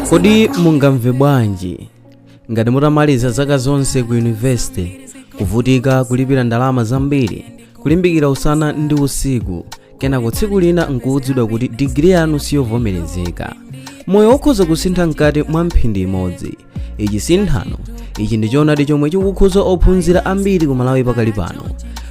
Kodi mungamve bwanji ngati mutamaliza zaka zonse ku yunivesite, kuvutika kulipira ndalama zambiri, kulimbikira usana ndi usiku, kenako tsiku lina nkuwuzidwa kuti digiri yanu siyovomerezeka? Moyo ukhoza kusintha mkati mwa mphindi imodzi. Ichi si nthano, ichi ndi choonadi chomwe chikukhuza ophunzira ambiri ku Malawi pakali pano.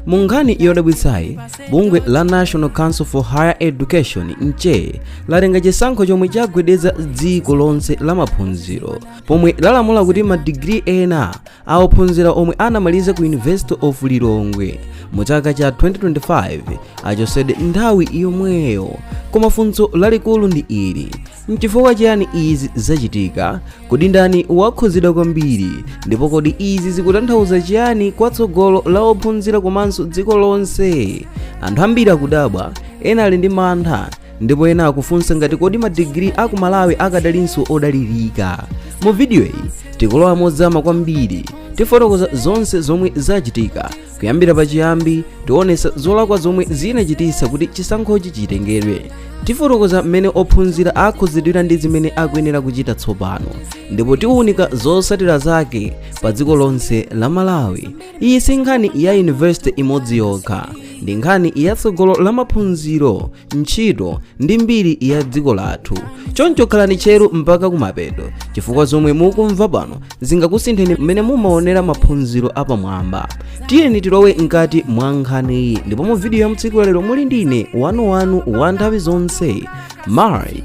Mu nkhani yodabwitsayi, bungwe la National Council for Higher Education, NCHE, latenga chisankho chomwe chagwedeza dziko lonse la maphunziro, pomwe lalamula kuti madigiri ena a ophunzira omwe anamaliza ku University of Lilongwe mu chaka cha 2025 achosedwe nthawi yomweyo. Koma funso lalikulu ndi ili: nchifukwa chiyani izi zachitika? Kodi ndani wakhuzidwa kwambiri? Ndipo kodi izi zikutanthauza chiyani kwa tsogolo la ophunzira komanso dziko lonse? Anthu ambiri akudabwa, ena ali ndi mantha, ndipo ena akufunsa ngati kodi madigiri aku Malawi akadalinso odalirika. Mu video iyi tikulowa mozama kwambiri. Tifotokoza zonse zomwe zachitika kuyambira pachiyambi, tionesa zolakwa zomwe zinachitisa kuti chisankhochi chitengedwe, tifotokoza mmene ophunzira akhuzidwira ndi zimene akuyenera kuchita tsopano, ndipo tiwunika zotsatira zake pa dziko lonse la Malawi. Iyi si nkhani ya yunivesite imodzi yokha, ndi nkhani yatsogolo la maphunziro, ntchito ndi mbiri ya dziko lathu. Choncho khalani tcheru mpaka kumapeto, chifukwa zomwe mukumva pano zingakusintheni mmene mumaonera maphunziro apamwamba. Tiyeni tilowe mkati mwa nkhaniyi. Ndipo mu video ya mtsiku lalero muli ndine wanuwanu wa nthawi zonse, Mike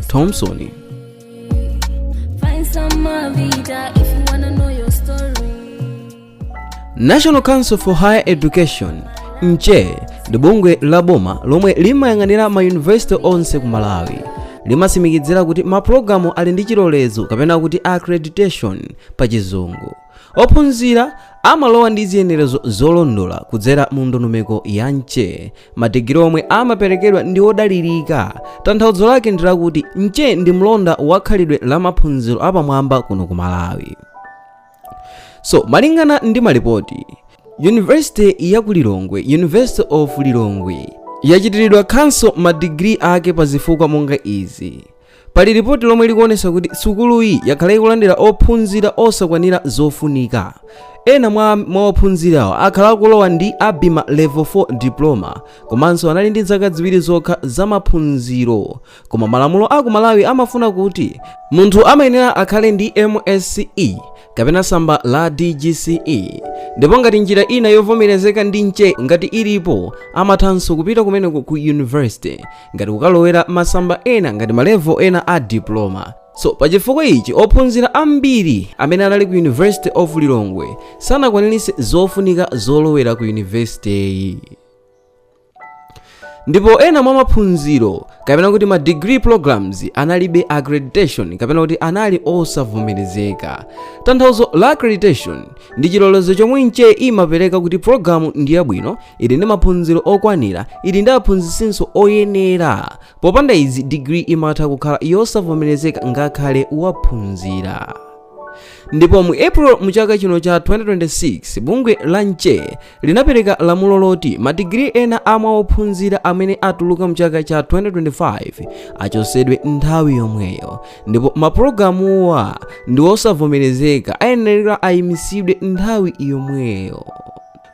Thompson. Find some Avita if you wanna know your story. National Council for Higher Education, NCHE, ndi bungwe la boma lomwe limayang'anira mayunivesiti onse ku Malawi. Limatsimikizira kuti mapulogalamu ali ndi chilolezo, kapena kuti accreditation pa Chizungu. Ophunzira amalowa ndi ziyenerezo zolondola kudzera mu ndondomeko ya NCHE. Madigiri omwe amaperekedwa ndi odalirika. Tanthauzo lake ndi lakuti NCHE ndi mlonda wa khalidwe la maphunziro apamwamba kuno ku Malawi. So malingana ndi malipoti, University ya ku Lilongwe, University of Lilongwe, yachitiridwa cancel madigiri ake pa zifukwa monga izi. Pali ripoti lomwe likuonesa kuti sukuluyi yakhala ikulandira ophunzira osakwanira zofunika. Ena mwa ophunzirawo akhala akulowa ndi ABMA level 4 diploma, komanso anali ndi zaka 2 zokha za maphunziro, koma malamulo aku Malawi amafuna kuti munthu amayenera akhale ndi MSCE kapena tsamba la DGCE. Ndipo ngati njira ina yovomerezeka ndi NCHE ngati ilipo, amathanso kupita kumeneko ku university ngati kukalowera masamba ena, ngati ma level ena a diploma. So pachifukwa ichi, ophunzira ambiri amene anali ku University of Lilongwe sanakwaniritse zofunika zolowera ku university. Ndipo ena mwa maphunziro, kapena kuti ma degree programs, analibe accreditation, kapena kuti anali osavomerezeka. Tanthauzo la accreditation ndi chilolezo chomwe NCHE imapereka kuti program ndi yabwino, ili ndi maphunziro okwanira, ili ndi aphunzitsinso oyenera. Popanda izi, degree imatha kukhala yosavomerezeka ngakhale waphunzira. Ndipo mu April mu chaka chino cha 2026, bungwe la NCHE linapereka lamulo loti madigiri ena amwa ophunzira amene atuluka mchaka cha 2025 achosedwe nthawi yomweyo, ndipo mapulogalamuwa ndi osavomerezeka, ayenera ayimisidwe nthawi yomweyo.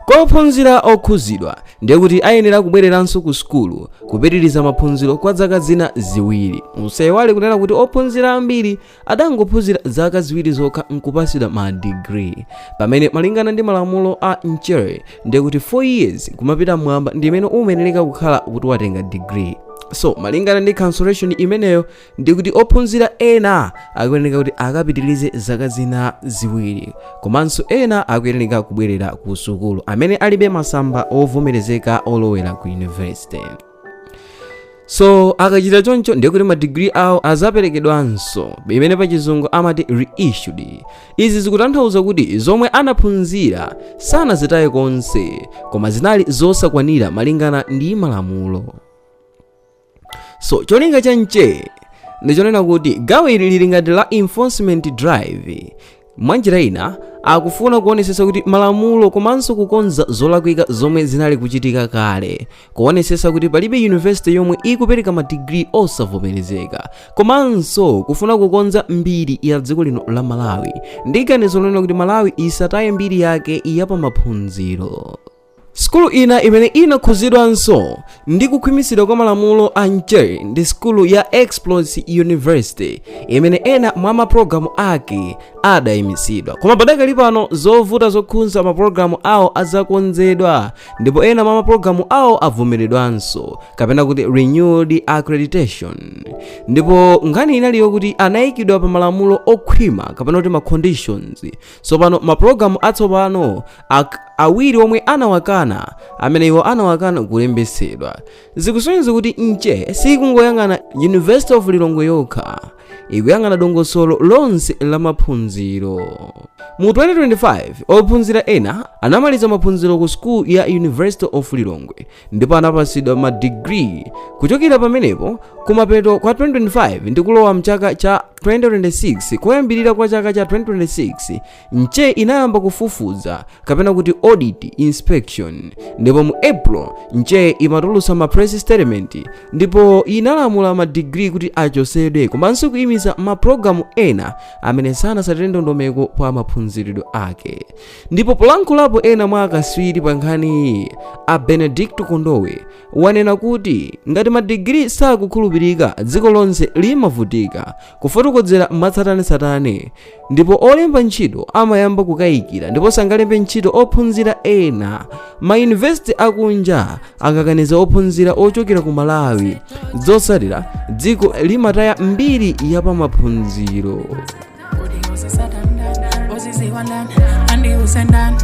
Kwa ophunzira okhuzidwa, ndiye kuti ayenera kubwereranso ku sukulu kupitiriza maphunziro kwa zaka zina 2. Usayiwale kunena kuti ophunzira ambiri adangophunzira zaka 2 zokha nkupasidwa ma degree, pamene malingana ndi malamulo a NCHE ndiye kuti 4 years kumapita mwamba ndi imene umayenereka kukhala kuti watenga degree. So malingana ndi cancellation imeneyo, ndi kuti ophunzira ena akuyenera kuti akapitirize zaka zina 2, komanso ena akuyenera kubwerera ku sukulu amene alibe masamba ovomerezeka olowera ku university. So akachita choncho, ndiye kuti madigiri awo azaperekedwanso, imene pa Chizungu amati reissued. Izi zikutanthauza kuti zomwe anaphunzira sanazitaye konse, koma zinali zosakwanira malingana ndi malamulo. So cholinga cha NCHE ndichonena kuti gawo ili lili ngati la enforcement drive. Mwanjira ina, akufuna kuonesesa kuti malamulo komanso kukonza zolakwika zomwe zinali kuchitika kale, kuonesesa kuti palibe yunivesite yomwe ikupereka madigiri osavomerezeka, komanso kufuna kukonza mbiri ya dziko lino la Malawi ndi ganizo lonena kuti Malawi isataye mbiri yake yapamaphunziro. Sukulu ina imene inakhuzidwanso ndi kukhwimitsidwa kwa malamulo a NCHE ndi sukulu ya Exploits University, imene ena mwa mapulogalamu ake adayimitsidwa, koma padakali pano zovuta zokhudza mapulogalamu awo azakonzedwa ndipo ena mwa mapulogalamu awo avomeredwanso, kapena kuti renewed accreditation. Ndipo nkhani inali yokuti anayikidwa pa malamulo okhwima, kapena kuti ma conditions. Tsopano mapulogalamu atsopano awiri omwe anawakana, amene iwo anawakana kulembetsedwa, zikusonyeza kuti NCHE sikungoyang'ana University of Lilongwe yokha, ikuyang'ana dongosolo lonse la maphunziro. Mu 2025, ophunzira ena anamaliza maphunziro ku school ya University of Lilongwe ndipo anapatsidwa ma degree. Kuchokera pamenepo, kumapeto kwa 2025 ndi kulowa mchaka cha 2026, koyambirira kwa chaka cha 2026, NCHE inayamba kufufuza, kapena kuti audit inspection. Ndipo mu April, NCHE imatulutsa ma press statement ndipo inalamula ma degree kuti achosedwe komanso kuyimisa mapulogalamu ena amene sanasatire ndondomeko pa maphunziridwe ake. Ndipo polankhulapo ena mwa akaswiri pa nkhaniyi, a Benedicto Kondowe, wanena kuti ngati madigiri sakukhulupirika, dziko lonse limavutika kufotokozera mwatsatanetsatane, ndipo olemba ntchito amayamba kukayikira ndipo sangalembe ntchito ophunzira ena. Mayunivesiti akunja akakaniza ophunzira ochokera ku Malawi, zotsatira dziko limataya mbiri yapamaphunziro. Kodi uzisatandani, uziziwandani, andiusendani?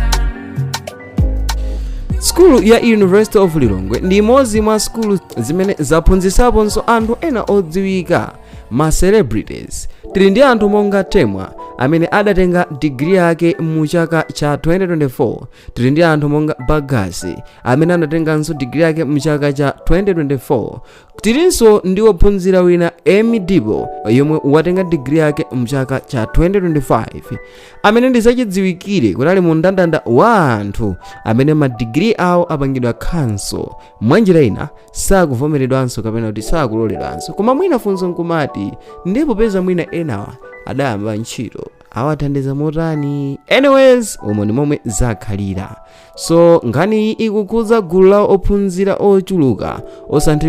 Sukulu ya University of Lilongwe ndi imodzi mwa sukulu zimene zaphunzitsaponso anthu ena odziwika, ma celebrities. Tili ndi anthu monga Temwa, amene adatenga digiri yake mu chaka cha 2024. Tili ndi anthu monga Bagasi, amene anatenganso digiri yake mu chaka cha 2024. Tilinso ndi wophunzira wina, Amy Dibo, yomwe watenga digiri yake mu chaka cha 2025, amene ndizachidziwikire kuti ali mu mndandanda wa anthu amene madigiri awo apangidwa cancel, mwanjira ina sakuvomeredwanso kapena kuti sakuloledwanso. Koma mwina funso nkumati, ndipo popeza mwina enawa adayamba ntchito, awathandiza motani? Anyways, umo ndi momwe zakhalira. So nkhaniyi ikukhudza gulu la ophunzira ochuluka,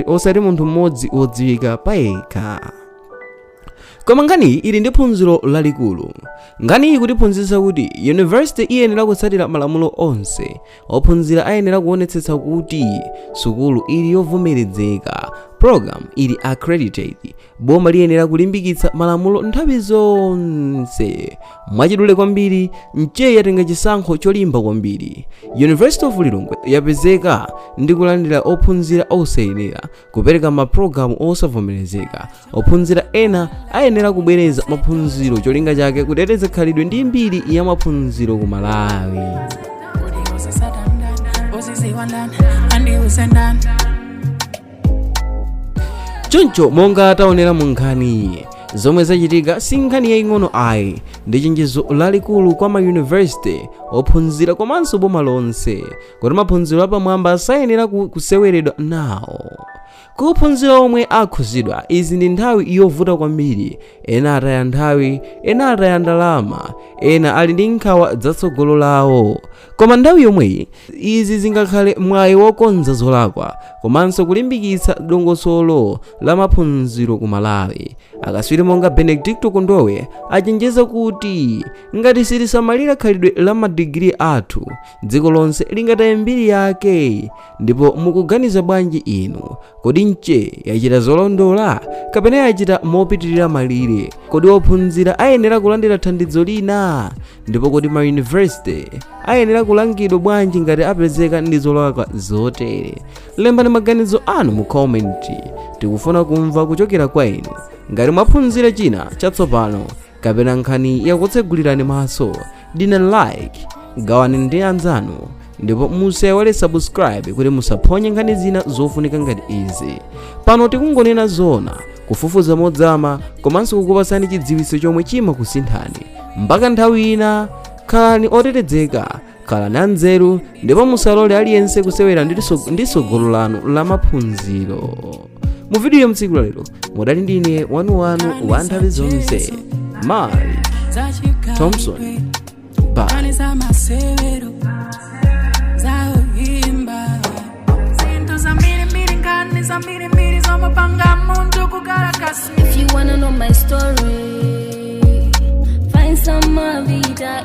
osati munthu mmodzi wodziwika payekha. Koma nkhaniyi ili ndi phunziro lalikulu. Nkhaniyi ikutiphunzitsa kuti university iyenera kutsatira malamulo onse. Ophunzira ayenera kuonetsetsa kuti sukulu ili yovomerezeka, program ili accredited. Boma liyenera kulimbikitsa malamulo nthawi zonse. Mwachidule kwambiri, NCHE yatenga chisankho cholimba kwambiri. University of Lilongwe yapezeka ndi kulandira ophunzira osayenera, kupereka mapulogalamu osavomerezeka. Ophunzira ena ayenera kubwereza maphunziro, cholinga chake kuteteza khalidwe ndi mbiri ya maphunziro ku Malawi. Kodi uzisatandani, uziziwandani, andiusendani? Choncho monga taonera mu nkhani, zomwe zachitika si nkhani yaying'ono ayi, ndi chenjezo lalikulu kwa mayunivesiti, ophunzira komanso boma lonse, kuti maphunziro apamwamba sayenera kuseweredwa nawo. Kuphunzira omwe akhuzidwa, izi ndi nthawi yovuta kwambiri. Ena ataya nthawi, ena ataya ndalama, ena ali ndi nkhawa zatsogolo lawo. Koma nthawi yomweyi, izi zingakhale mwayi wokonza zolakwa komanso kulimbikitsa dongosolo la maphunziro ku Malawi. Akaswiri monga Benedicto Kondowe achenjeza kuti ngati sitisamalira khalidwe la madigiri athu, dziko lonse lingataye mbiri yake. Ndipo mukuganiza bwanji inu? Kodi NCHE yachita zolondola kapena yachita mopitirira malire? Kodi ophunzira ayenera kulandira thandizo lina? Ndipo kodi mayunivesiti ayenera kulangidwa bwanji ngati apezeka ndi zolakwa zotere? Lembani maganizo anu mu comment. Tikufuna kumva kuchokera kwa inu. Ngati mwaphunzira china chatsopano kapena nkhani yakutsegulirani maso, dina like, gawani ndi anzanu, ndipo musaiwale subscribe kuti musaphonye nkhani zina zofunika ngati izi. Pano tikungonena zona, kufufuza modzama komanso kukupatsani chidziwitso chomwe chimakusinthani. Mpaka nthawi ina, khalani otetezeka, khalani anzeru, ndipo musalole aliyense kusewera ndi tsogolo lanu la maphunziro. Mu vidiyo mtsiku la lero mudali ndine wanuwanu wa nthawi zonse, Mike Thompson. Bye. Kani za masewero, zaoimba zinthu zambirimbiri, nkani zambirimbiri zomapanga munthu kukhala kasi. If you wanna know my story, find some Mavita.